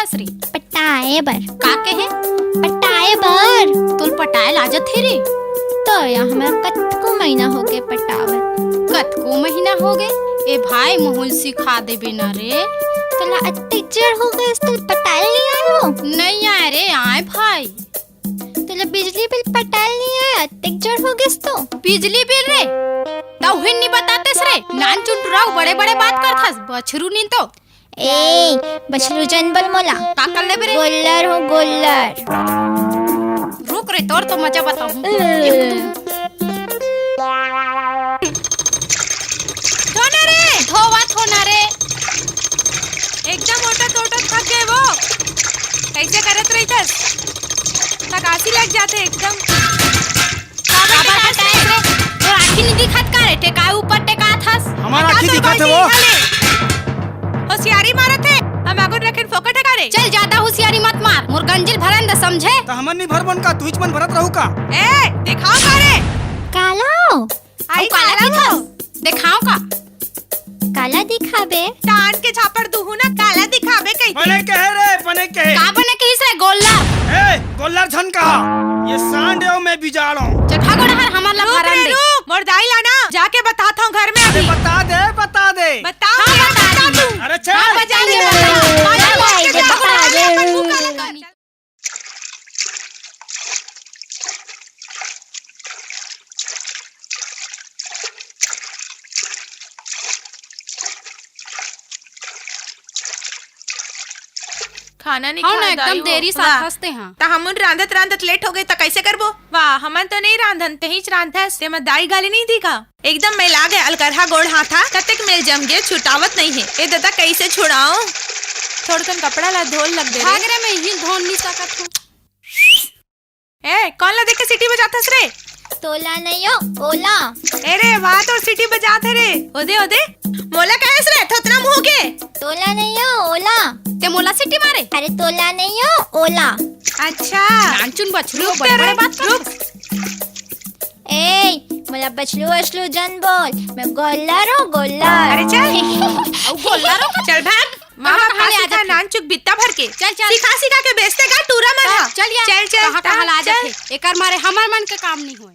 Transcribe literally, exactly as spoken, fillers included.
हस रे? पटाए बर। का कहे? पटाए बर। तोल पटाए लाजत हे रे? तो या हमरा कतको महीना होगे पटावत। कतको महीना होगे? ए भाई, मुहुल सिखा देबे ना रे। तोला अत्ते जड़ हो गए, तोल पटाए नहीं आए हो? नहीं आए रे, आए भाई। तोला बिजली बिल पटाए नहीं आए, अत्ते जड़ हो गए तो। बिजली बिल रे? तौहिन नहीं बतातेस रे, नान चुन टुरा बड़े बड़े बात करथस, बछरू नीन तो। ए, बछरू जन बोल मोला। का कर लेबे रे? गोल्लर हो, गोल्लर। रुक रे, तोर तो मजा बताहूं। ए। धो ना रे, धोवा धो ना रे। एकदम ओटत ओटत थक गए वो। कैसे करत रहितस? थकासी लग जाथे एकदम। काबर काबर टेकात हटाए हस रे? तोर आँखी नहीं दिखत का रे? टेकाए ऊपर टेकात हस। हमार आँखी दिखत हे वो। होशियारी मारत हे। हम आगुन रखेन फोकट हे का रे? चल, ज्यादा होशियारी मत मार। मोर गंजिल भरन दे, समझे? त हमन नहीं भरबन का? तुहिच मन भरत रहू का? ए, दिखाओ का रे? कालो। आई अउ काला काला दिखाओ। वो। दिखाओ का? काला दिखाबे? तान के झापड़ दुहू ना, काला दिखाबे कहिथे। बने कहे रे, बने कहे। का बने कहिस रे, गोल्लर? ए, गोल्लर झन कहा। ये सांड एव मैं बिजाड़ो। चल भागो डहर, हमर ला रुक भरन रे, दे। रुक। मोर दाई ला ना, जाके बताथंव घर में अरे अभी। बता दे, बता दे। बताओ, हाँ, बता बता दे। दूं। अरे चल। हाँ, बता दे, बता दे। चल, भाई, बता दे। खाना नहीं हाँ ना, खाए एकदम दाई हो। देरी से वाह। खास ते हाँ। त हमन रांधत रांधत लेट हो गए, त कैसे करबो? वाह, हमन तो नहीं रांधन, तेहीच रांधस। ते म दाई गाली नहीं दी का? एकदम मैला गए अलकरहा गोड़ हाथा, कतेक मेल जम गए, छुटावत नहीं है। ए ददा, कैसे छुड़ाओ? थोड़कन कपड़ा ला धोल लग दे रे। भाग रे, मैं हिल धोन नहीं सकत हूँ। ए, कौन ला देख के सीटी बजात हस रे? तोला नहीं हो, ओला। ए रे, वाह, तोर सीटी बजात हे रे। ओदे, ओदे। मोला कहेस रे, थोथना मुंह के। तोला नहीं हो, ओला। ते मोला सीटी मारे? अरे, तोला नहीं हो, ओला। अच्छा। नानचुन बछरू, रुक बड़े तेरे, बड़े बात कर। रुक। ए, मोला बछलू वछलू जन बोल, मैं गोल्लर हूँ, गोल्लर। अरे चल। अउ गोल्लर हो? चल भाग। मामा कहाँ, कहाँ फांसी ले आ खा जाथे? नानचुक बित्ता भर के। चल, चल। सिखा सिखा के बेचते का टूरा मन चल, हा। चल यार। चल, चल, कहाँ, कहाँ ला चल। जाथे? एकर मारे हमर मन के काम नहीं होय।